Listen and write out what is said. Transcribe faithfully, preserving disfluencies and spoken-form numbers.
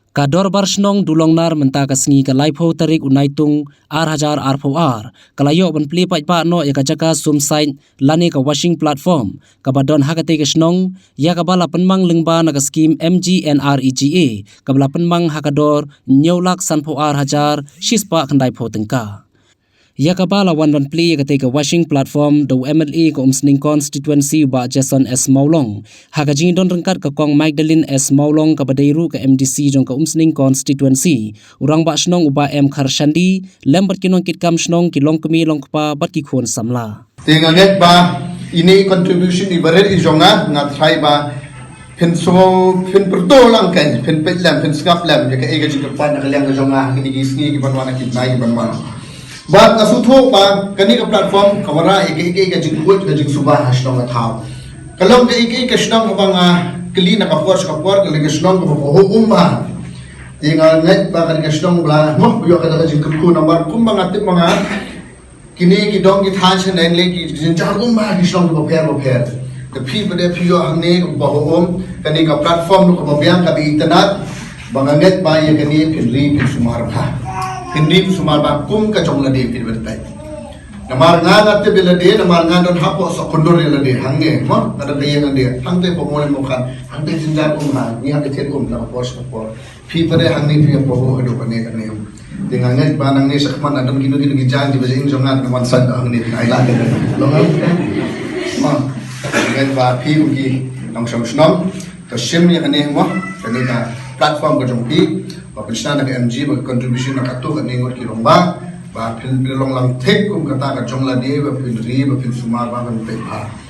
Ka Dorbar Shnong Dulongnar mynta ka sngi ka laiphew tarik u Naitung ar hajar arphew ar ka la ïoh ban plie paidbah noh ïa ka jaka sum sait lane ka washing platform kaba don ha katei ka shnong, ïa kaba la pynmang lyngba na ka skim M G N R E G A kaba la pynmang ha ka dor hynñiew lak sanphew ar hajar shispah khyndaiphew tyngka. Ïa kaba la wan ban plie ïa katei ka washing platform da u M L A ka Umsning Constituency u Bah Jason S Mawlong, ha ka jingdon ryngkat ka Kong Magdalene S Mawlong kaba dei ruh ka M D C jong ka Umsning Constituency, u Rangbah Shnong u Bah M Kharshandi lem bad ki nongkitkam shnong, ki longkmie longkpa bad ki khun samla. Te nga ngeit ba ine i contribution i barit i jong nga, nga tharai ba phin so, phin pyrto lang kein, phin peit lem, phin sngap lem ïa kaei ka jingkyrpad na ka liang ka jong nga ha kine ki sngi ki ban wan, ha ki bnai ki ban wan. Bad nga sngewthuh ba kane ka platform ka wanrah ïa kaei kaei ka jingkhuid ka jingsuba ha shnong ha thaw. Ka long kaei kaei ka shnong haba nga kylli na ka por sha ka por, ka long ka shnong kaba pahuh um bha. Te nga ngeit ba kane ka shnong ba la, mo, ïoh kata ka jingkyrkhu namar kumba nga tip ma nga, kine ki dong ki thaiñ shaneng lei ki jynjar um bha ha ki shnong kiba pher bapher. Te phi pat de phi ïoh hangne kaba pahuh um, kane ka platform ruh kaba biang, kaba itynnad, ba nga ngeit ba ïa kane phin ri phin sumar bha. Phin ri phin sumar bha kum ka jong lade, phi bad phi. Namar nga nga tip ïa lade, namar nga don hapoh Sohkhyndur ïa lade, hangne, mo, nga don ka ïing lade, hangtei Pamolei Mawkhar, hangtei jynjar um bha, ngi hap ïa thied um na ka por sha ka por. Phi pat de hangne phi ïa pahuh haduh kane kane. Te nga ngeit ba nangne shakhmat na don kino kino ki jaiñ kiba jaiñ jong nga, nga wan sait hangne phi ai lad. Long. Ma, nga ngeit ba phi kum ki nongshong shnong to shim ïa kane, mo, kane ka platform ka jong phi, ba pynshna na ka M G, ba contribution na katto katne ngut ki rangbah, ba phin, phin long lang thik kum kata ka jong lade, ba phin ri, ba phin sumar, ba phin peit bha.